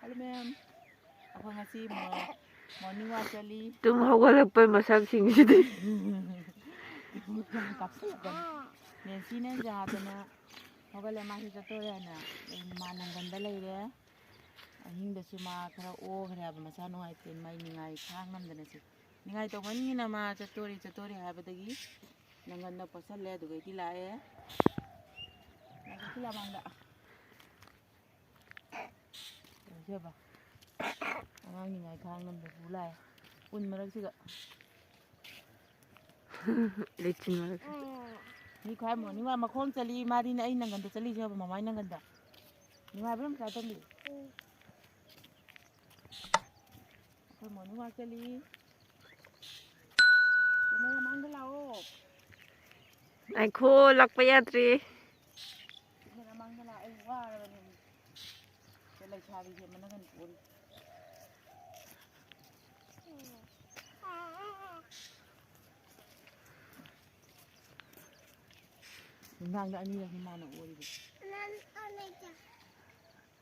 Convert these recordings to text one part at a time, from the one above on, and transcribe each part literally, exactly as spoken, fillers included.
Hello, ma'am. ꯑꯩꯈꯣꯏ ꯉꯁꯤ ꯃꯣ-, morning walk ꯆꯠꯂꯤ꯫ ꯇꯨꯝ ꯍꯧꯒꯠꯂꯛꯄꯩ ꯃꯁꯛꯁꯤꯡꯁꯤꯗꯤ꯫ ꯀꯥꯞꯁꯤꯜꯂꯛꯀꯅꯤ꯫ ꯅꯦꯟꯁꯤꯅ ꯌꯥꯗꯅ ꯍꯧꯒꯠꯂꯦ, ꯃꯥꯁꯨ ꯆꯠꯇꯣꯔꯦ ꯍꯥꯏꯅ꯫ ꯃꯥ ꯅꯪꯒꯟꯗ ꯂꯩꯔꯦ꯫ ꯑꯍꯤꯡꯗꯁꯨ ꯃꯥ ꯈꯔ ꯑꯣꯈ꯭ꯔꯦ ꯍꯥꯏꯕ, ꯃꯁꯥ ꯅꯨꯡꯉꯥꯏꯇꯦ, ꯃꯥꯏ ꯅꯤꯡꯉꯥꯏ ꯈꯥꯡ ꯉꯝꯗꯅ ꯁꯤ꯫ ꯅꯤꯡꯉꯥꯏ ꯇꯧꯃꯟꯒꯤꯅ ꯃꯥ ꯆꯠꯇꯣꯔꯤ, ꯆꯠꯇꯣꯔꯤ ꯍꯥꯏꯕꯗꯒꯤ ꯅꯪꯒꯟꯗ ꯄꯣꯠꯁꯜꯂꯦ, ꯑꯗꯨꯒꯩꯗꯤ ꯂꯥꯛꯑꯦ꯫ ꯂꯥꯛꯑꯦ, ꯁꯤ ꯂꯥꯛꯃꯥꯡꯗ꯫ ꯇꯧꯁꯦꯕ꯫ ꯑꯉꯥꯡ ꯅꯤꯡꯉꯥꯏ ꯈꯥꯡ ꯉꯝꯗꯕꯨ ꯂꯥꯛꯑꯦ꯫ ꯎꯟ ꯃꯔꯛꯁꯤꯗ꯫ ꯂꯩꯆꯤꯟ ꯃꯔꯛꯁꯤꯗ꯫ ꯃꯤ ꯈ꯭ꯋꯥꯏ morning walk ꯃꯈꯣꯡ ꯆꯠꯂꯤ, ꯃꯥꯗꯤꯅꯦ ꯑꯩ ꯅꯪꯒꯟꯗ ꯆꯠꯂꯤꯁꯦ ꯍꯥꯏꯕ, ꯃꯃꯥꯏ ꯅꯪꯒꯟꯗ꯫ ꯅꯨꯡꯉꯥꯏꯕ꯭ꯔꯥ, ꯃꯆꯥ ꯇꯣꯝꯕꯤ? ꯑꯩꯈꯣꯏ morning walk ꯆꯠꯂꯤ꯫ ꯀꯦꯃꯦꯔꯥ ꯃꯥꯡꯗ ꯂꯥꯛꯑꯣ꯫ ꯉꯥꯏꯈꯣ, ꯂꯥꯛꯄ ꯌꯥꯗ꯭ꯔꯤ꯫ ꯀꯦꯃꯦꯔꯥ ꯃꯥꯡꯗ ꯂꯥꯛꯑꯣ, ꯑꯩ ꯋꯥꯔꯕꯅꯦ꯫ ꯁꯦ, ꯂꯩꯁꯥꯕꯤꯁꯦ ꯃꯅꯒꯟ ꯄꯣꯛꯑꯅꯤ꯫ ꯅꯨꯡꯗꯥꯡꯗ ꯑꯅꯤꯔꯛꯅꯤ ꯃꯥꯅ ꯑꯣꯔꯤꯕ꯫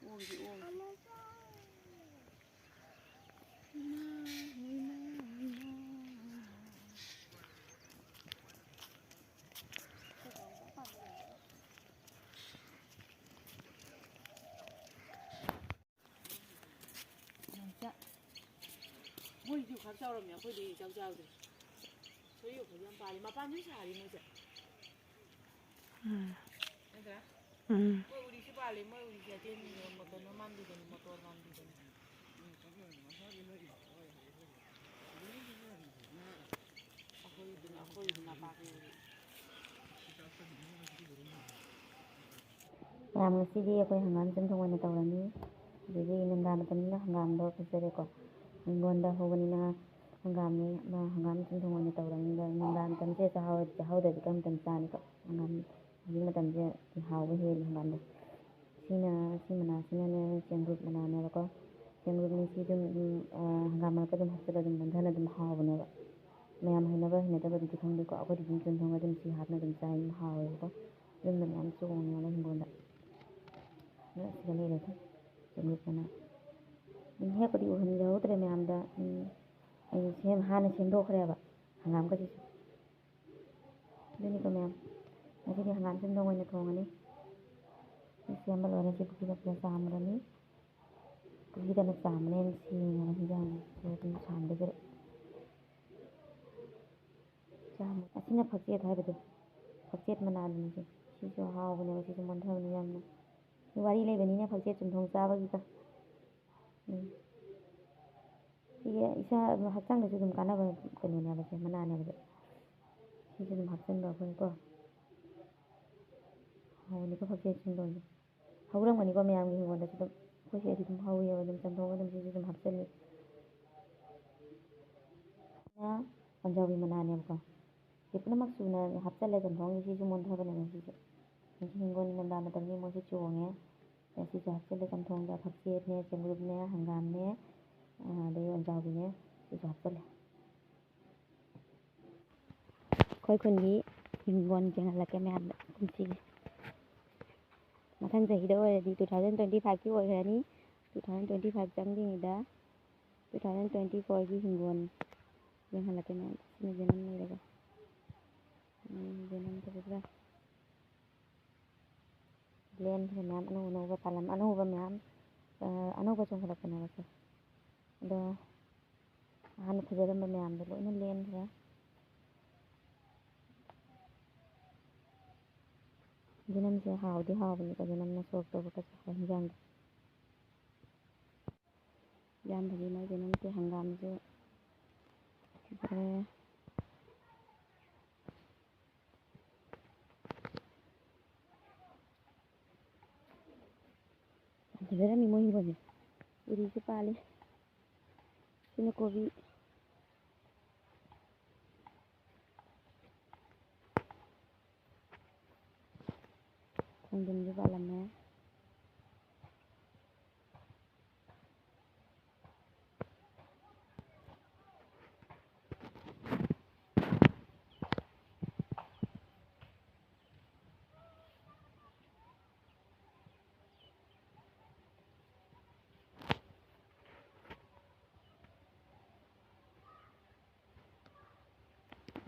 ꯑꯣꯔꯤꯁꯤ ꯑꯣꯔꯤ꯫ ꯌꯣꯡꯆꯥꯛ꯫ ꯃꯣꯏꯁꯨ ꯈꯔ ꯆꯥꯎꯔꯝꯃꯦ, ꯑꯩꯈꯣꯏꯗꯤ ꯏꯆꯥꯎ ꯆꯥꯎꯗ꯭ꯔꯤ꯫ ꯁꯣꯏꯌꯨ ꯈꯔ ꯌꯥꯝ ꯄꯥꯜꯂꯤ, ꯃꯄꯥꯟꯁꯨ ꯁꯥꯔꯤ ꯃꯣꯏꯁꯦ꯫ ꯎꯝ꯫ ꯅꯠꯇ꯭ꯔꯥ? ꯎꯝ꯫ ꯃꯣꯏ ꯎꯔꯤꯁꯨ ꯄꯥꯜꯂꯤ, ꯃꯣꯏ ꯎꯔꯤꯁꯦ ꯑꯇꯦꯟ, ꯀꯩꯅꯣ ꯃꯥꯟꯕꯤꯗꯨꯅꯤ, ꯃꯣꯇꯣꯔ ꯃꯥꯟꯕꯤꯗꯨꯅꯤ꯫ ꯑꯩꯈꯣꯏꯗꯨꯅ, ꯑꯩꯈꯣꯏꯗꯨꯅ ꯄꯥꯛꯄꯤ ꯎꯔꯤ꯫ ꯃꯌꯥꯝ, ꯉꯁꯤꯗꯤ ꯑꯩꯈꯣꯏ ꯍꯪꯒꯥꯝ ꯆꯝꯊꯣꯡ ꯑꯣꯏꯅ ꯇꯧꯔꯅꯤ꯫ ꯑꯗꯒꯤ ꯅꯤꯡꯊꯝꯊꯥ ꯃꯇꯝꯅꯤꯅ ꯍꯪꯒꯥꯝꯗꯣ ꯐꯖꯔꯦꯀꯣ꯫ ꯍꯤꯡꯒꯣꯜꯗ ꯍꯧꯕꯅꯤꯅ ꯍꯪꯒꯥꯝꯅꯤ, ꯑꯃ ꯍꯪꯒꯥꯝ ꯆꯝꯊꯣꯡ ꯑꯣꯏꯅ ꯇꯧꯔꯅꯤ꯫ ꯑꯗꯣ ꯅꯤꯡꯊꯝꯊꯥ ꯃꯇꯝꯁꯦ ꯆꯥꯍꯧꯔꯗꯤ, ꯆꯥꯍꯧꯗ꯭ꯔꯗꯤ ꯀꯔꯝ ꯃꯇꯝ ꯆꯥꯅꯤꯀꯣ? ꯍꯪꯒꯥꯝ ꯍꯧꯖꯤꯛ ꯃꯇꯝꯁꯦ ꯍꯥꯎꯕ ꯍꯦꯜꯂꯤ ꯍꯪꯒꯥꯝꯗꯣ꯫ ꯁꯤꯅ, ꯁꯤ ꯃꯅꯥꯁꯤꯅꯅꯦ, ꯆꯦꯡꯒ꯭ꯔꯨꯞ ꯃꯅꯥꯅꯦꯕꯀꯣ꯫ ꯆꯦꯡꯒ꯭ꯔꯨꯞꯅꯤ ꯁꯤ ꯑꯗꯨꯝ, ꯎꯝ, ꯑ, ꯍꯪꯒꯥꯝ ꯃꯔꯛꯇ ꯑꯗꯨꯝ ꯍꯥꯞꯆꯤꯜꯂ ꯑꯗꯨꯝ ꯅꯝꯊꯅ ꯑꯗꯨꯝ ꯍꯥꯎꯕꯅꯦꯕ꯫ ꯃꯌꯥꯝ ꯍꯩꯅꯕ ꯍꯩꯅꯗꯕꯗꯨꯗꯤ ꯈꯪꯗꯦꯀꯣ, ꯑꯩꯈꯣꯏꯗꯤ ꯑꯗꯨꯝ ꯆꯝꯊꯣꯡ ꯑꯗꯨꯝ ꯁꯤ ꯍꯥꯞꯅ ꯑꯗꯨꯝ ꯆꯥꯏ, ꯑꯗꯨꯝ ꯍꯥꯎꯋꯦꯕꯀꯣ꯫ ꯌꯨꯝꯗ ꯃꯌꯥꯝ ꯆꯣꯡꯉꯦꯕ ꯍꯤꯡꯒꯣꯜꯗ꯫ ꯑꯗꯣ ꯁꯤꯗ ꯂꯩꯔꯦ ꯑꯗꯨꯝ ꯆꯦꯡꯒ꯭ꯔꯨꯞ ꯃꯅꯥ꯫ ꯍꯦꯛꯄꯗꯤ ꯎꯍꯟꯖꯍꯧꯗ꯭ꯔꯦ ꯃꯌꯥꯝꯗ꯫ ꯎꯝ, ꯑꯩ ꯁꯦꯝ-, ꯍꯥꯟꯅ ꯁꯦꯝꯗꯣꯛꯈ꯭ꯔꯦꯕ ꯍꯪꯒꯥꯝꯒꯁꯤꯁꯨ꯫ ꯑꯗꯨꯅꯤꯀꯣ ꯃꯌꯥꯝ, ꯉꯁꯤꯗꯤ ꯍꯪꯒꯥꯝ ꯆꯝꯊꯣꯡ ꯑꯣꯏꯅ ꯊꯣꯡꯉꯅꯤ꯫ ꯁꯦꯝꯕ ꯂꯣꯏꯔꯦ꯫ ꯁꯤ ꯄꯨꯈ꯭ꯔꯤꯗ ꯐꯖꯅ ꯆꯥꯝꯃꯨꯔꯅꯤ꯫ ꯄꯨꯈ꯭ꯔꯤꯗꯅ ꯆꯥꯝꯕꯅ ꯍꯦꯟꯅ ꯁꯦꯡꯉꯦꯕ ꯍꯤꯟꯖꯥꯡꯁꯦ꯫ ꯑꯗꯨꯝ ꯁꯥꯍꯟꯕꯤꯗ꯭ꯔꯦ꯫ ꯆꯥꯝꯃ-, ꯑꯁꯤꯅ ꯐꯛꯆꯦꯠ ꯍꯥꯏꯕꯗꯣ꯫ ꯐꯛꯆꯦꯠ ꯃꯅꯥꯗꯨꯅꯤꯁꯦ꯫ ꯁꯤꯁꯨ ꯍꯥꯎꯕꯅꯦꯕ, ꯁꯤꯁꯨ ꯃꯣꯟꯊꯕꯅꯤ ꯌꯥꯝꯅ꯫ ꯋꯥꯔꯤ ꯂꯩꯕꯅꯤꯅꯦ ꯐꯛꯆꯦꯠ ꯆꯝꯊꯣꯡ ꯆꯥꯕꯒꯤꯀꯣ꯫ ꯎꯝ꯫ ꯁꯤꯒꯤ ꯏꯁꯥ ꯍꯛꯆꯥꯡꯗꯁꯨ ꯑꯗꯨꯝ ꯀꯥꯟꯅꯕ ꯀꯩꯅꯣꯅꯦꯕ, ꯁꯦ ꯃꯅꯥꯅꯦꯕ ꯁꯦ꯫ ꯁꯤꯁꯨ ꯑꯗꯨꯝ ꯍꯥꯞꯆꯤꯟꯕ ꯑꯩꯈꯣꯏꯅꯀꯣ꯫ ꯍꯥꯎꯕꯅꯤꯀꯣ ꯐꯛꯆꯦꯠ ꯆꯝꯊꯣꯡꯁꯦ꯫ ꯍꯧꯔꯝꯒꯅꯤꯀꯣ ꯃꯌꯥꯝꯒꯤ ꯍꯤꯡꯒꯣꯜꯗꯁꯨ ꯑꯗꯨꯝ꯫ ꯑꯩꯈꯣꯏ ꯁꯤꯗꯗꯤ ꯑꯗꯨꯝ ꯍꯧꯋꯦꯕ, ꯑꯗꯨꯝ ꯆꯝꯊꯣꯡ ꯑꯗꯨꯝ ꯁꯤꯁꯨ ꯑꯗꯨꯝ ꯍꯥꯞꯆꯤꯜꯂꯤ꯫ ꯁꯤꯅ ꯑꯣꯟꯖꯥꯎꯕꯤ ꯃꯅꯥꯅꯦꯕꯀꯣ꯫ ꯁꯤ ꯄꯨꯝꯅꯃꯛ ꯁꯨꯅ ꯍꯥꯞꯆꯜꯂꯦ ꯆꯝꯊꯣꯡꯒꯤ꯫ ꯁꯤꯁꯨ ꯃꯣꯟꯊꯕꯅꯦꯕ ꯁꯤꯁꯨ꯫ ꯍꯧꯖꯤꯛ ꯍꯤꯡꯒꯣꯜ ꯏꯪꯊꯝꯊꯥ ꯃꯇꯝꯒꯤ ꯃꯣꯏꯁꯨ ꯆꯣꯡꯉꯦ꯫ ꯑꯗ ꯁꯤꯁꯨ ꯍꯥꯞꯆꯜꯂꯦ ꯆꯝꯊꯣꯡꯗ꯫ ꯐꯛꯆꯦꯠꯅꯦ, ꯆꯦꯡꯒ꯭ꯔꯨꯞꯅꯦ, ꯍꯪꯒꯥꯝꯅꯦ, ꯑ, ꯑꯗꯩ ꯑꯣꯟꯖꯥꯎꯕꯤꯅꯦ꯫ ꯁꯤꯁꯨ ꯍꯥꯞꯆꯜꯂꯦ꯫ ꯑꯩꯈꯣꯏ ꯈꯨꯟꯒꯤ ꯍꯤꯡꯒꯣꯜ ꯌꯦꯡꯍꯜꯂꯛꯀꯦ ꯃꯌꯥꯝꯗ ꯀꯨꯝꯁꯤꯒꯤ꯫ ꯃꯊꯪ ꯆꯍꯤꯗ ꯑꯣꯏꯔꯗꯤ two thousand twenty five ꯀꯤ ꯑꯣꯏꯈ꯭ꯔꯅꯤ꯫ Two thousand twenty five ꯆꯪꯗ꯭ꯔꯤꯉꯩꯗ two thousand twenty four ꯒꯤ ꯍꯤꯡꯒꯣꯜ ꯌꯦꯡꯍꯜꯂꯛꯀꯦ ꯃꯌꯥꯝꯗ꯫ ꯁꯤꯅ ꯌꯦꯅꯝ ꯂꯩꯔꯒ꯫ ꯎꯝ, ꯌꯦꯅꯝ ꯐꯖꯗ꯭ꯔꯥ? ꯂꯦꯟꯈ꯭ꯔꯦ ꯃꯌꯥꯝ, ꯑꯅꯧ ꯑꯅꯧꯕ ꯄꯥꯜꯂꯝ-, ꯑꯅꯧꯕ ꯃꯌꯥꯝ, ꯑ, ꯑꯅꯧꯕ ꯆꯣꯡꯈꯠꯂꯛꯄꯅꯦꯕ ꯁꯦ꯫ ꯑꯗꯣ ꯍꯥꯟꯅ ꯐꯖꯔꯝꯕ ꯃꯌꯥꯝꯗꯣ ꯂꯣꯏꯅ ꯂꯦꯟꯈ꯭ꯔꯦ꯫ ꯌꯦꯅꯝꯁꯦ ꯍꯥꯎꯗꯤ ꯍꯥꯎꯕꯅꯤꯀꯣ, ꯌꯦꯅꯝꯅ ꯁꯣꯛ ꯇꯧꯕ ꯀꯩꯀꯥ ꯍꯤꯟꯖꯥꯡꯗꯣ꯫ ꯌꯥꯝꯕꯒꯤ ꯃꯥꯏꯁꯦ ꯅꯪꯁꯦ ꯍꯪꯒꯥꯝꯁꯨ ꯐꯖꯔꯦ꯫ ꯌꯥꯝ ꯐꯖꯔꯝꯃꯤ ꯃꯣꯏ ꯍꯤꯡꯒꯣꯜꯁꯦ꯫ ꯎꯔꯤꯁꯨ ꯄꯥꯜꯂꯤ꯫ ꯁꯤꯅ ꯀꯣꯕꯤ꯫ ꯈꯣꯡꯗ꯭ꯔꯨꯝꯁꯨ ꯄꯥꯜꯂꯝꯃꯦ꯫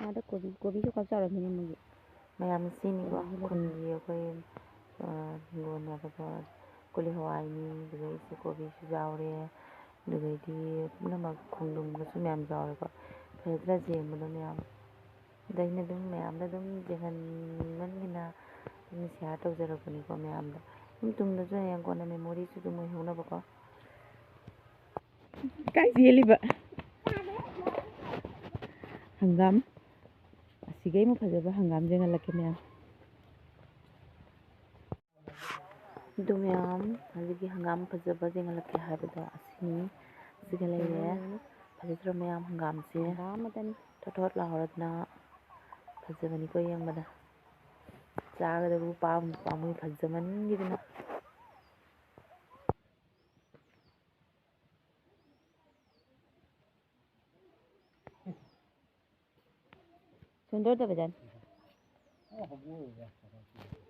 ꯑꯥꯗ ꯀꯣꯕꯤ, ꯀꯣꯕꯤꯁꯨ ꯈꯔ ꯆꯥꯎꯔꯝꯃꯤꯅꯦ ꯃꯣꯏꯒꯤ꯫ ꯃꯌꯥꯝ ꯁꯤꯅꯤꯀꯣ, ꯀꯣꯕꯤꯁꯨ ꯂꯩꯔꯝꯃꯤ꯫ ꯈꯨꯟꯒꯤ ꯑꯩꯈꯣꯏ, ꯑ, ꯍꯤꯡꯒꯣꯜ ꯍꯥꯏꯕꯗꯣ, ꯀꯣꯂꯤ ꯍꯋꯥꯏꯅꯤ, ꯑꯗꯨꯗꯒꯤ ꯁꯤ ꯀꯣꯕꯤꯁꯨ ꯌꯥꯎꯔꯦ, ꯑꯗꯨꯗꯩꯗꯤ ꯄꯨꯝꯅꯃꯛ ꯈꯣꯡꯗ꯭ꯔꯨꯝꯒꯁꯨ ꯃꯌꯥꯝ ꯌꯥꯎꯔꯦꯀꯣ꯫ ꯐꯖꯗ꯭ꯔꯥ ꯌꯦꯡꯕꯗ ꯃꯌꯥꯝ? ꯑꯗ ꯑꯩꯅ ꯑꯗꯨꯝ ꯃꯌꯥꯝꯗ ꯑꯗꯨꯝ ꯌꯦꯡꯍꯟꯃꯟꯒꯤꯅ ꯑꯗꯨꯝ share ꯇꯧꯖꯔꯛꯄꯅꯤꯀꯣ ꯃꯌꯥꯝꯗ꯫ ꯑꯗꯨꯝ ꯇꯨꯡꯗꯁꯨ ꯍꯌꯦꯡ ꯀꯣꯟꯅ memoryꯁꯨ ꯑꯗꯨꯝ ꯑꯣꯏꯍꯧꯅꯕꯀꯣ꯫ ꯀꯥꯏ ꯆꯦꯜꯂꯤꯕ? ꯍꯪꯒꯥꯝ꯫ ꯑꯁꯤꯒꯩꯃꯨꯛ ꯐꯖꯕ ꯍꯪꯒꯥꯝ ꯌꯦꯡꯍꯜꯂꯛꯀꯦ ꯃꯌꯥꯝ꯫ ꯑꯗꯨ ꯃꯌꯥꯝ, ꯍꯧꯖꯤꯛꯀꯤ ꯍꯪꯒꯥꯝ ꯐꯖꯕ ꯌꯦꯡꯍꯜꯂꯛꯀꯦ ꯍꯥꯏꯕꯗꯣ ꯑꯁꯤꯅꯤ꯫ ꯑꯁꯤꯒ ꯂꯩꯔꯦ꯫ ꯐꯖꯗ꯭ꯔꯣ ꯃꯌꯥꯝ ꯍꯪꯒꯥꯝꯁꯦ? ꯍꯪꯒꯥꯝ ꯑꯃꯇꯅꯤ꯫ ꯊꯣꯠ ꯊꯣꯠ ꯂꯥꯎꯔꯗꯅ ꯐꯖꯕꯅꯤꯀꯣ ꯌꯦꯡꯕꯗ꯫ ꯆꯥꯒꯗꯕꯕꯨ ꯄꯥꯝꯕꯨ ꯄꯥꯝꯃꯨꯏ ꯐꯖꯃꯟꯒꯤꯗꯅ꯫ ꯁꯣꯟꯗꯣꯔꯗꯕꯖꯥꯠꯅꯤ꯫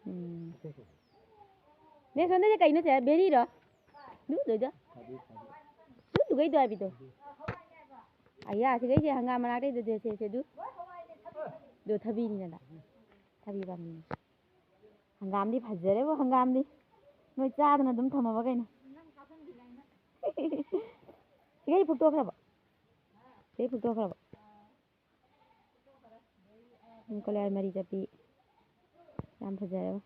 ꯎꯝ꯫ ꯅꯦ, ꯁꯣꯟꯗꯣꯏꯁꯦ ꯀꯩꯅꯣ ꯁꯦ? ꯕꯦꯔꯤꯔꯣ? ꯗꯨ ꯗꯣꯏꯗꯣ꯫ ꯗꯨ ꯗꯨꯒꯩꯗꯣ ꯍꯥꯏꯕꯤꯗꯣ꯫ ꯑꯌꯥ, ꯁꯤꯒꯩꯁꯦ ꯍꯪꯒꯥꯝ ꯃꯅꯥꯛꯇꯩꯗꯣ ꯁꯦ, ꯁꯦ, ꯁꯦ, ꯗꯨ꯫ ꯗꯣ ꯊꯕꯤꯅꯤꯗꯅ꯫ ꯊꯕꯤ ꯄꯥꯝꯕꯤꯅꯤ꯫ ꯍꯪꯒꯥꯝꯗꯤ ꯐꯖꯔꯦꯕꯣ, ꯍꯪꯒꯥꯝꯗꯤ꯫ ꯅꯣꯏ ꯆꯥꯗꯅ ꯑꯗꯨꯝ ꯊꯝꯃꯕ ꯀꯩꯅꯣ? ꯁꯤꯒꯩ ꯐꯨꯛꯇꯣꯛꯈ꯭ꯔꯕꯣ? ꯁꯤꯒꯩ ꯐꯨꯛꯇꯣꯛꯈ꯭ꯔꯕꯣ? ꯎꯝ, ꯀꯣꯂꯤꯍꯋꯥꯏ ꯃꯔꯤ ꯆꯠꯄꯤ꯫ ꯌꯥꯝ ꯐꯖꯔꯦꯕꯣ꯫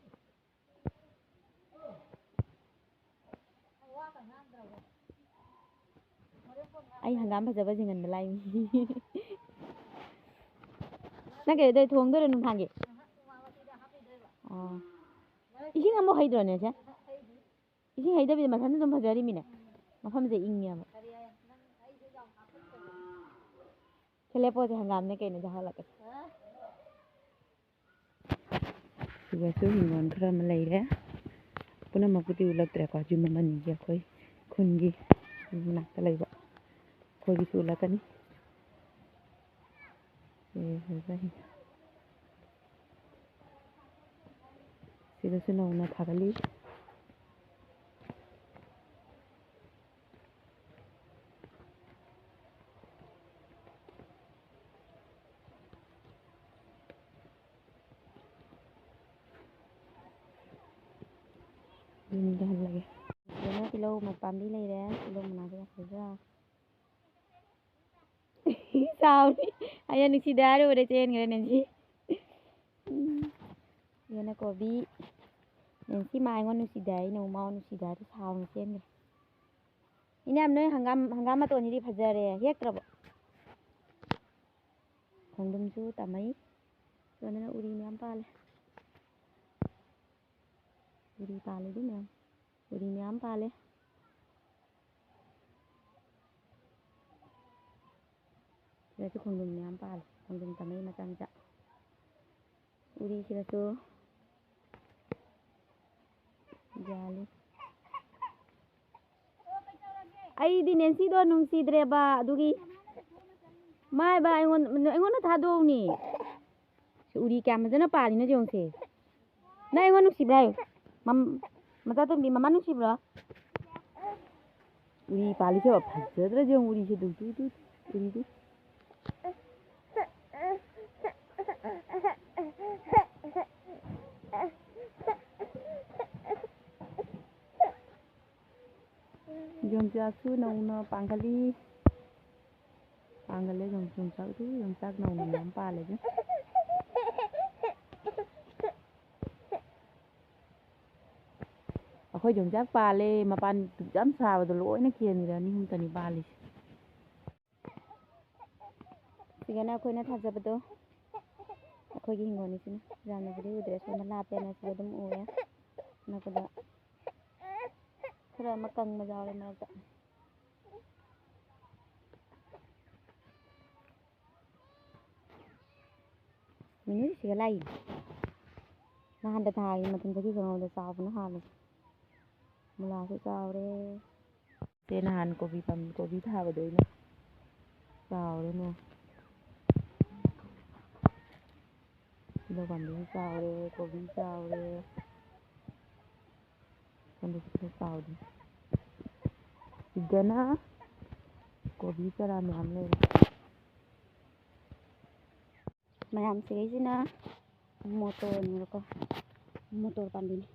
ꯑꯩ ꯍꯪꯒꯥꯝ ꯐꯖꯕ ꯌꯦꯡꯍꯟꯕ ꯂꯥꯛꯏꯅꯤ꯫ ꯅꯪ ꯀꯩꯗꯧꯗꯣꯏ? ꯊꯣꯡꯗꯣꯏꯔꯣ ꯅꯨꯡꯗꯥꯡꯒꯤ? ꯑꯣ꯫ ꯏꯁꯤꯡ ꯑꯃꯨꯛ ꯍꯩꯗ꯭ꯔꯣꯅꯦ ꯁꯦ? ꯏꯁꯤꯡ ꯍꯩꯗꯕꯤꯗ ꯃꯊꯟꯇ ꯑꯗꯨꯝ ꯐꯖꯔꯤꯃꯤꯅꯦ꯫ ꯃꯐꯝꯁꯦ ꯏꯪꯉꯦꯕ꯫ ꯁꯦ ꯂꯦꯞꯄꯣꯁꯦ, ꯍꯪꯒꯥꯝꯅꯦ ꯀꯩꯅꯣ, ꯆꯥꯍꯜꯂꯛꯀꯦ꯫ ꯁꯤꯗꯁꯨ ꯍꯤꯡꯒꯣꯜ ꯈꯔ ꯑꯃ ꯂꯩꯔꯦ꯫ ꯄꯨꯝꯅꯃꯛꯄꯨꯗꯤ ꯎꯠꯂꯛꯇ꯭ꯔꯦꯀꯣ, ꯌꯨꯝ ꯑꯃꯅꯤꯒꯤ ꯑꯩꯈꯣꯏ ꯈꯨꯟꯒꯤ ꯃꯅꯥꯛꯇ ꯂꯩꯕ꯫ ꯑꯩꯈꯣꯏꯒꯤꯁꯨ ꯎꯠꯂꯛꯀꯅꯤ꯫ ꯑꯦ, ꯐꯖꯩ꯫ ꯁꯤꯗꯁꯨ ꯅꯧꯅ ꯊꯥꯒꯠꯂꯤ꯫ ꯌꯨꯝꯗ ꯍꯜꯂꯒꯦ꯫ ꯁꯤꯗꯅ ꯇꯤꯜꯍꯧ ꯄꯥꯝꯕꯤ ꯂꯩꯔꯦ꯫ ꯇꯤꯜꯍꯧ ꯃꯅꯥꯁꯦ ꯌꯥꯝ ꯐꯖꯗ꯭ꯔꯥ? ꯆꯥꯎꯔꯤ꯫ ꯑꯩꯅ ꯅꯨꯡꯁꯤꯗꯦ ꯍꯥꯏꯔꯨꯕꯗ ꯆꯦꯟꯈ꯭ꯔꯦ ꯅꯦꯟꯁꯤ꯫ ꯎꯝ꯫ ꯁꯤꯗꯅ ꯀꯣꯕꯤ꯫ ꯅꯦꯟꯁꯤ ꯃꯥ ꯑꯩꯉꯣꯟꯗ ꯅꯨꯡꯁꯤꯗꯦ ꯍꯥꯏ, ꯑꯩꯅ ꯑꯃꯨꯛ ꯃꯉꯣꯟꯗ ꯅꯨꯡꯁꯤꯗꯦ ꯍꯥꯏꯔꯗꯤ ꯁꯥꯎꯅ ꯆꯦꯟꯈ꯭ꯔꯦ꯫ ꯏꯅꯦ, ꯅꯣꯏ ꯍꯪꯒꯥꯝ, ꯍꯪꯒꯥꯝ ꯃꯇꯣꯟꯁꯤꯗꯤ ꯐꯖꯔꯦ, ꯍꯦꯛꯇ꯭ꯔꯕꯣ? ꯈꯣꯡꯗ꯭ꯔꯨꯝꯁꯨ ꯇꯝꯃꯩ꯫ ꯁꯣꯝꯗꯅ ꯎꯔꯤ ꯃꯌꯥꯝ ꯄꯥꯜꯂꯦ꯫ ꯎꯔꯤ ꯄꯥꯜꯂꯦ ꯑꯗꯨ ꯃꯌꯥꯝ꯫ ꯎꯔꯤ ꯃꯌꯥꯝ ꯄꯥꯜꯂꯦ꯫ ꯁꯤꯗꯁꯨ ꯈꯣꯡꯗ꯭ꯔꯨꯝ ꯃꯌꯥꯝ ꯄꯥꯜꯂꯦ꯫ ꯈꯣꯡꯗ꯭ꯔꯨꯝ ꯇꯝꯃꯩ ꯃꯆꯥ ꯃꯆꯥ꯫ ꯎꯔꯤꯁꯤꯗꯁꯨ ꯌꯥꯜꯂꯤ꯫ ꯑꯩꯗꯤ ꯅꯦꯟꯁꯤꯗꯣ ꯅꯨꯡꯁꯤꯗ꯭ꯔꯦꯕ, ꯑꯗꯨꯒꯤ ꯃꯥꯏꯕ ꯑꯩꯉꯣꯟ-, ꯑꯩꯉꯣꯟꯗ ꯊꯥꯗꯣꯛꯎꯅꯦ꯫ ꯁꯤ ꯎꯔꯤ ꯀꯌꯥꯝ ꯐꯖꯅ ꯄꯥꯜꯂꯤꯅꯣ ꯌꯦꯡꯉꯨꯁꯦ꯫ ꯅꯪ ꯑꯩꯉꯣꯟꯗ ꯅꯨꯡꯁꯤꯕ꯭ꯔꯥ ꯍꯥꯏꯌꯨ꯫ ꯃꯝ-, ꯃꯆꯥꯇꯣꯝꯕꯤ, ꯃꯃꯥ ꯅꯨꯡꯁꯤꯕ꯭ꯔꯣ? ꯎꯔꯤ ꯄꯥꯜꯂꯤꯁꯦ ꯐꯖꯗ꯭ꯔꯥ ꯌꯦꯡꯉꯨ, ꯎꯔꯤꯁꯦ ꯇꯨ, ꯇꯨ, ꯇꯨ, ꯎꯔꯤꯗꯨ꯫ ꯌꯣꯡꯆꯥꯛꯁꯨ ꯅꯧꯅ ꯄꯥꯟꯈꯠꯂꯤ꯫ ꯄꯥꯟꯈꯠꯂꯦ ꯌꯣꯡ-, ꯌꯣꯡꯆꯥꯛꯁꯨ, ꯌꯣꯡꯆꯥꯛ ꯅꯧꯅ ꯃꯌꯥꯝ ꯄꯥꯜꯂꯦ ꯑꯗꯨ꯫ ꯑꯩꯈꯣꯏ ꯌꯣꯡꯆꯥꯛ ꯄꯥꯜꯂꯦ, ꯃꯄꯥꯟ ꯗꯨꯛ ꯌꯥꯝ ꯁꯥꯕꯗꯣ ꯂꯣꯏꯅ ꯀꯦꯟꯈ꯭ꯔꯦ, ꯑꯅꯤ ꯑꯍꯨꯝꯇꯅꯤ ꯄꯥꯜꯂꯤꯁꯦ꯫ ꯁꯤꯒꯅ ꯑꯩꯈꯣꯏꯅ ꯊꯥꯖꯕꯗꯣ, ꯑꯩꯈꯣꯏꯒꯤ ꯍꯤꯡꯒꯣꯜꯅꯤ ꯁꯤꯅ꯫ ꯌꯥꯝꯅꯕꯨꯗꯤ ꯎꯗ꯭ꯔꯦ, ꯁꯣꯝꯗ ꯂꯥꯞꯄꯦꯅ ꯁꯤꯗ ꯑꯗꯨꯝ ꯎꯔꯦ꯫ ꯑꯅꯛꯄꯗ ꯈꯔ ꯑꯃ ꯀꯪꯕ ꯌꯥꯎꯔꯦ ꯃꯔꯛꯇ꯫ ꯃꯤꯅꯨꯁꯤꯒ ꯂꯥꯛꯏ꯫ ꯅꯍꯥꯟꯗ ꯊꯥꯒꯤ ꯃꯇꯝꯗꯒꯤ ꯈꯪꯍꯧꯗ ꯆꯥꯎꯕꯅ ꯍꯥꯜꯂꯦ꯫ ꯃꯨꯂꯥꯁꯨ ꯆꯥꯎꯔꯦ꯫ ꯁꯦ ꯅꯍꯥꯟ ꯀꯣꯕꯤ ꯄꯥꯝ-, ꯀꯣꯕꯤ ꯊꯥꯕꯗꯣ ꯑꯩꯅ꯫ ꯆꯥꯎꯔꯦ ꯅꯣ꯫ ꯇꯤꯜꯍꯧ ꯄꯥꯝꯕꯤꯁꯨ ꯆꯥꯎꯔꯦ, ꯀꯣꯕꯤ ꯆꯥꯎꯔꯦ꯫ ꯁꯣꯝꯗꯁꯨ ꯈꯔ ꯆꯥꯎꯔꯤ꯫ ꯁꯤꯗꯅ ꯀꯣꯕꯤ ꯆꯥꯔꯥ ꯃꯌꯥꯝ ꯂꯩꯔꯦ꯫ ꯃꯌꯥꯝ ꯁꯤꯒꯩꯁꯤꯅ ꯃꯣꯇꯣꯔꯅꯦꯕꯀꯣ, ꯃꯣꯇꯣꯔ ꯄꯥꯝꯕꯤꯅꯤ꯫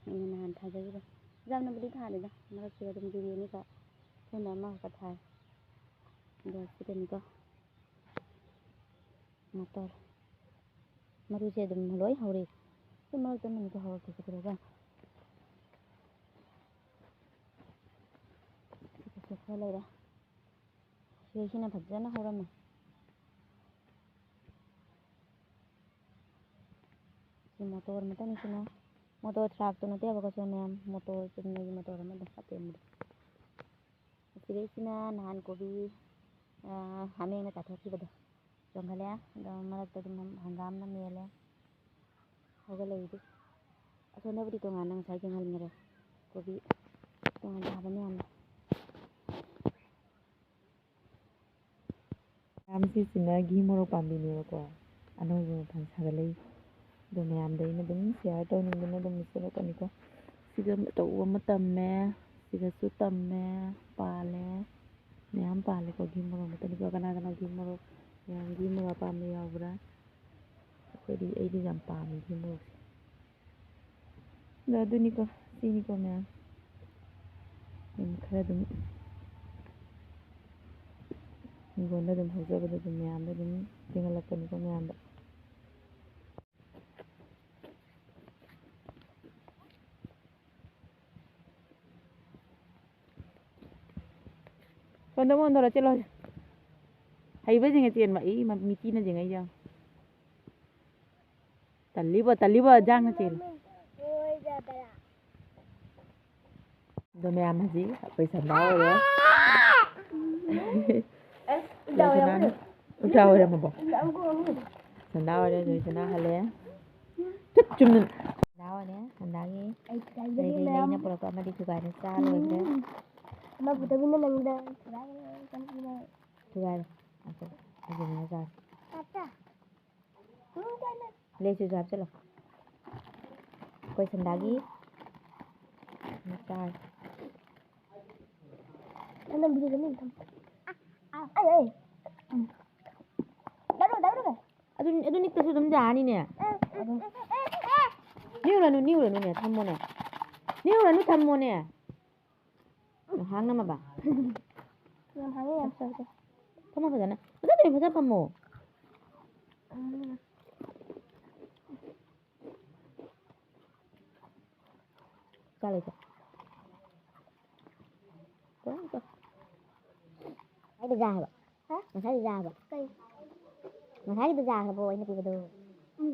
ꯑꯩꯅ ꯅꯍꯥꯟ ꯊꯥꯖꯈꯤꯕ꯫ ꯌꯥꯝꯅꯕꯨꯗꯤ ꯊꯥꯗꯦꯗ, ꯃꯔꯛꯁꯤꯗ ꯑꯗꯨꯝ ꯌꯨꯔꯤ ꯑꯅꯤꯈꯛ, ꯁꯣꯝꯗ ꯑꯃꯈꯛꯀ ꯊꯥꯏ꯫ ꯑꯗꯣ ꯁꯤꯗꯅꯤꯀꯣ꯫ ꯃꯇꯣꯔ꯫ ꯃꯔꯨꯁꯦ ꯑꯗꯨꯝ ꯂꯣꯏ ꯍꯧꯔꯛꯏ꯫ ꯁꯤ ꯃꯔꯛꯇ ꯑꯃꯅꯤꯗꯤ ꯍꯧꯔꯛꯇꯦ, ꯀꯩꯗꯧꯔꯖꯥꯠꯅꯣ? ꯁꯤꯗꯁꯨ ꯈꯔ ꯂꯩꯔꯦ꯫ ꯁꯤꯗꯩꯁꯤꯅ ꯐꯖꯅ ꯍꯧꯔꯝꯃꯦ꯫ ꯁꯤ ꯃꯣꯇꯣꯔ ꯃꯇꯝꯁꯤꯅ, ꯃꯣꯇꯣꯔ ꯊ꯭ꯔꯥꯛꯇꯨ ꯅꯠꯇꯦꯕꯀꯣ, ꯁꯦ ꯃꯌꯥꯝ, ꯃꯣꯇꯣꯔ ꯆꯨꯝꯅꯒꯤ ꯃꯣꯇꯣꯔ ꯑꯃꯗꯣ, ꯑꯇꯦꯟꯕꯗꯣ꯫ ꯑꯁꯤꯗꯩꯁꯤꯅ ꯅꯍꯥꯟ ꯀꯣꯕꯤ, ꯑ, ꯍꯥꯃꯦꯡꯅ ꯆꯥꯊꯣꯛꯈꯤꯕꯗꯣ ꯆꯣꯡꯈꯠꯂꯦ꯫ ꯑꯗꯣ ꯃꯔꯛꯇ ꯑꯗꯨꯝ ꯍꯪꯒꯥꯝꯅ ꯃꯦꯜꯂꯦ꯫ ꯍꯧꯒꯠꯂꯛꯏꯗꯨ꯫ ꯑꯁꯣꯝꯗꯕꯨꯗꯤ ꯇꯣꯉꯥꯟꯅ ꯉꯁꯥꯏ ꯌꯦꯡꯍꯟꯈ꯭ꯔꯦ꯫ ꯀꯣꯕꯤ ꯇꯣꯉꯥꯟ ꯊꯥꯕ ꯃꯌꯥꯝꯗꯣ꯫ ꯃꯌꯥꯝꯁꯤꯁꯤꯅ ꯘꯤ ꯃꯣꯔꯣꯛ ꯄꯥꯝꯕꯤꯅꯦꯕꯀꯣ꯫ ꯑꯅꯧꯕ ꯃꯄꯥꯟ ꯁꯥꯒꯠꯂꯛꯏ꯫ ꯑꯗꯣ ꯃꯌꯥꯝꯗ ꯑꯩꯅ ꯑꯗꯨꯝ share ꯇꯧꯅꯤꯡꯗꯅ ꯑꯗꯨꯝ ꯎꯠꯆꯔꯛꯄꯅꯤꯀꯣ꯫ ꯁꯤꯒ ꯑꯆꯧꯕ ꯑꯃ ꯇꯝꯃꯦ, ꯁꯤꯒꯁꯨ ꯇꯝꯃꯦ, ꯄꯥꯜꯂꯦ꯫ ꯃꯌꯥꯝ ꯄꯥꯜꯂꯦꯀꯣ ꯘꯤ ꯃꯣꯔꯣꯛ ꯃꯇꯝꯗꯀꯣ꯫ ꯀꯅꯥ ꯀꯅꯥ ꯘꯤ ꯃꯣꯔꯣꯛ, ꯃꯌꯥꯝ ꯘꯤ ꯃꯣꯔꯣꯛ ꯑꯄꯥꯝꯕ ꯌꯥꯎꯕ꯭ꯔꯥ? ꯑꯩꯈꯣꯏꯗꯤ, ꯑꯩꯗꯤ ꯌꯥꯝ ꯄꯥꯝꯃꯦ ꯘꯤ ꯃꯣꯔꯣꯛꯁꯦ꯫ ꯑꯗꯣ ꯑꯗꯨꯅꯤꯀꯣ, ꯁꯤꯅꯤꯀꯣ ꯃꯌꯥꯝ꯫ ꯑꯗꯨꯝ ꯈꯔ ꯑꯗꯨꯝ ꯍꯤꯡꯒꯣꯜꯗ ꯑꯗꯨꯝ ꯍꯧꯖꯕꯗꯣ ꯑꯗꯨꯝ ꯃꯌꯥꯝꯗ ꯑꯗꯨꯝ ꯆꯦꯟꯍꯜꯂꯛꯄꯅꯤꯀꯣ ꯃꯌꯥꯝꯗ꯫ ꯁꯣꯝꯗ ꯑꯃꯨꯛ ꯑꯣꯟꯊꯣꯔꯛꯑꯣ, ꯆꯦꯜꯂꯣ ꯍꯧꯖꯤꯛ꯫ ꯍꯩꯕꯁꯤꯡꯅ ꯆꯦꯟꯕ, ꯏ, ꯃ-, ꯃꯤꯇꯤꯅ ꯆꯦꯟꯉꯩ ꯌꯦꯡꯉꯣ꯫ ꯇꯜꯂꯤꯕꯣ, ꯇꯜꯂꯤꯕꯣ, ꯖꯥꯡꯅ ꯆꯦꯜꯂꯣ꯫ ꯑꯗꯣ ꯃꯌꯥꯝ ꯍꯧꯖꯤꯛ ꯑꯩꯈꯣꯏ ꯁꯟꯗꯥ ꯑꯣꯏꯔꯦ꯫ ꯎꯗꯥ ꯑꯣꯏꯔꯝꯃꯕꯣ? ꯁꯟꯗꯥ ꯑꯣꯏꯔꯦ, ꯖꯣꯏꯁꯅꯥ ꯍꯜꯂꯦ꯫ ꯆꯨꯞ ꯆꯨꯝꯅ꯫ ꯁꯟꯗꯥ ꯑꯣꯏꯔꯦ, ꯁꯟꯗꯥꯒꯤ ꯂꯩ, ꯂꯩ, ꯂꯩꯅ ꯄꯨꯔꯛꯄ ꯑꯃꯗꯤ ꯊꯨꯒꯥꯏꯅ ꯆꯥ ꯂꯣꯏꯈ꯭ꯔꯦ꯫ ꯎꯝ꯫ ꯑꯃ ꯄꯨꯊꯕꯤꯅ ꯅꯪꯗ ꯊꯨꯒꯥꯏꯔꯦ, ꯆꯪꯉꯛꯑꯦ꯫ ꯊꯨꯒꯥꯏꯔꯦ꯫ ꯑꯆꯥ, ꯑꯗꯨꯗꯨꯅ ꯆꯥꯁꯤ꯫ ꯇꯥꯇꯥ꯫ ꯎꯝ, ꯀꯥꯏꯅ꯫ ꯂꯩꯁꯤꯁꯨ ꯍꯥꯞꯆꯤꯜꯂꯣ꯫ ꯑꯩꯈꯣꯏ ꯁꯟꯗꯥꯒꯤ ꯆꯥꯔꯦ꯫ ꯅꯪ ꯚꯤꯗꯤꯑꯣꯗ ꯅꯪ ꯊꯝ-, ꯑꯥ, ꯑꯥ, ꯑꯩ, ꯑꯩ꯫ ꯎꯝ꯫ ꯗꯥꯏꯔꯣ, ꯗꯥꯏꯔꯣ, ꯗꯥꯏꯔꯣ꯫ ꯑꯗꯨ, ꯑꯗꯨ ꯅꯤꯛꯇꯁꯨ ꯑꯗꯨꯝ ꯌꯥꯔꯅꯤꯅꯦ꯫ ꯑꯗꯨꯝ꯫ ꯅꯤꯛꯎꯔꯅꯨ, ꯅꯤꯛꯎꯔꯅꯨꯅꯦ, ꯊꯝꯃꯣꯅꯦ꯫ ꯅꯤꯛꯎꯔꯅꯨ, ꯊꯝꯃꯣꯅꯦ꯫ ꯍꯥꯡꯅꯃꯕ꯫ ꯌꯥꯝ ꯍꯥꯡꯉꯦ, ꯌꯥꯝ ꯐꯖꯩ꯫ ꯐꯝꯃꯣ ꯐꯖꯅ꯫ ꯐꯖꯅ ꯇꯧꯔꯤ, ꯐꯖꯅ ꯐꯝꯃꯣ꯫ ꯎꯝ꯫ ꯆꯥ ꯂꯩꯇꯦ꯫ ꯀꯣ, ꯀꯣ꯫ ꯑꯩꯗꯣ ꯌꯥ ꯍꯥꯏꯕ꯫ ꯍꯥ? ꯉꯁꯥꯏꯗꯣ ꯌꯥ ꯍꯥꯏꯕ꯫ ꯀꯩ? ꯉꯁꯥꯏꯒꯤꯗꯣ ꯌꯥꯈ꯭ꯔꯕꯣ ꯑꯩꯅ ꯄꯤꯕꯗꯣ? ꯎꯝ꯫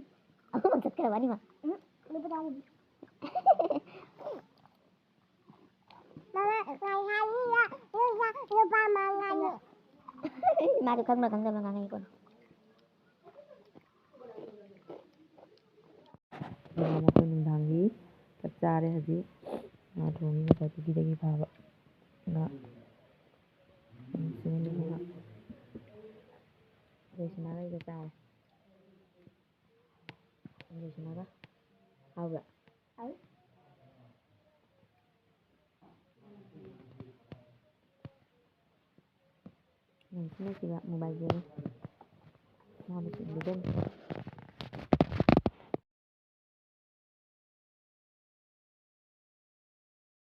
ꯑꯍꯨꯝꯃꯛ ꯆꯠꯈ꯭ꯔꯕ ꯑꯅꯤꯃꯛ? ꯎꯝ, ꯂꯨꯄꯥ ꯇꯔꯥꯒꯤ꯫ ꯃꯃꯥ, ꯉꯁꯥꯏꯒꯤ ꯂꯨꯄꯥ ꯃꯉꯥꯅꯤ꯫ ꯃꯥꯗꯣ ꯈꯪꯕ꯭ꯔꯥ ꯈꯪꯗꯕ꯭ꯔꯥ ꯉꯥꯡꯉꯛꯏꯀꯣ꯫ ꯑꯗꯨꯒ ꯑꯩꯈꯣꯏ ꯅꯨꯡꯗꯥꯡꯒꯤ ꯆꯥꯛ ꯆꯥꯔꯦ ꯍꯧꯖꯤꯛ꯫ ꯉꯥ ꯊꯣꯡꯉꯤ ꯉꯁꯥꯏ ꯄꯨꯈ꯭ꯔꯤꯗꯒꯤ ꯐꯥꯕ ꯉꯥ꯫ ꯁꯤꯅ ꯂꯨꯍꯣꯡꯕ꯫ ꯑꯩꯈꯣꯏ ꯁꯤꯅꯥꯒ ꯑꯩꯒ ꯆꯥꯔꯦ꯫ ꯑꯩꯈꯣꯏ ꯁꯤꯅꯥꯒ꯫ ꯍꯥꯎꯕ꯭ꯔꯥ? ꯍꯥꯎ꯫ ꯎꯝ, ꯁꯤꯅ ꯁꯤꯒ mobile game꯫ ꯃꯥꯅ ꯁꯤ ꯂꯤꯖꯅꯤ꯫